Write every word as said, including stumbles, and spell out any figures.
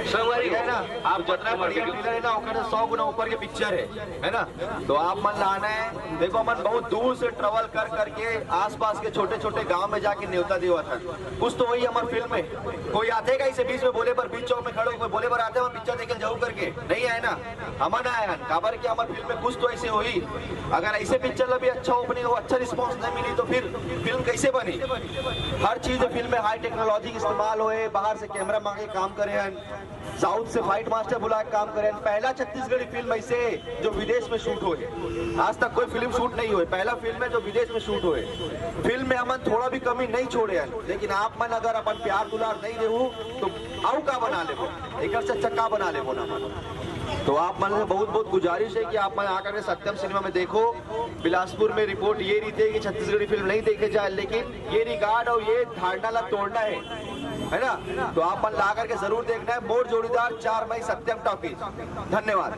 संगवारी हो, है ना? आप जितना जतना बढ़िया मार्केट ट्रेलर है ना, ओकर सौ गुना ऊपर के पिक्चर है, है ना? तो आप मन ला आना है। देखो, हमन बहुत दूर से ट्रेवल कर करके आसपास के छोटे छोटे गांव में जाके नेवता देवत हन। कुछ तो वही हमर फिल्म में कोई आते का इसे बीच में बोले बर, बीच चौक में खड़े होकर बोले बर आते हैं, "हम पिक्चर देखे जाऊ" करके, नहीं आए ना। हमन आए हन, काबर के हमर फिल्म में कुछ तो ऐसे होही। अगर ऐसे पिक्चर ला भी अच्छा ओपनिंग हो, अच्छा रिस्पांस नहीं मिली तो फिर फिल्म कैसे बनी? हर चीज फिल्म में हाई टेक्नोलॉजी के इस्तेमाल होए, बाहर से कैमरा मांगे काम करे हन, साउथ से फाइट मास्टर बुला के काम करे हन। पहला छत्तीसगढ़ी फिल्म ऐसे जो विदेश में शूट होए, आज तक कोई फिल्म शूट नहीं होए, पहला फिल्म है जो विदेश में शूट होए। फिल्म में हमन थोड़ा भी कमी नहीं छोड़े हन, लेकिन आप मन अगर अपन प्यार दुलार नहीं देहू तो आऊ का बना लेबो, एकर से अच्छा का बना लेबो ना मन। तो आप मन से बहुत बहुत गुजारिश है कि आप मन आकर के सत्यम सिनेमा में देखो। बिलासपुर में रिपोर्ट ये रहिथे कि छत्तीसगढ़ी फिल्म नहीं देखे जाए, लेकिन ये रिकॉर्ड और ये धारणा ला तोड़ना है, है ना? तो आप मन ला करके जरूर देखना है मोर जोड़ीदार चार मई सत्यम टॉकीज। धन्यवाद।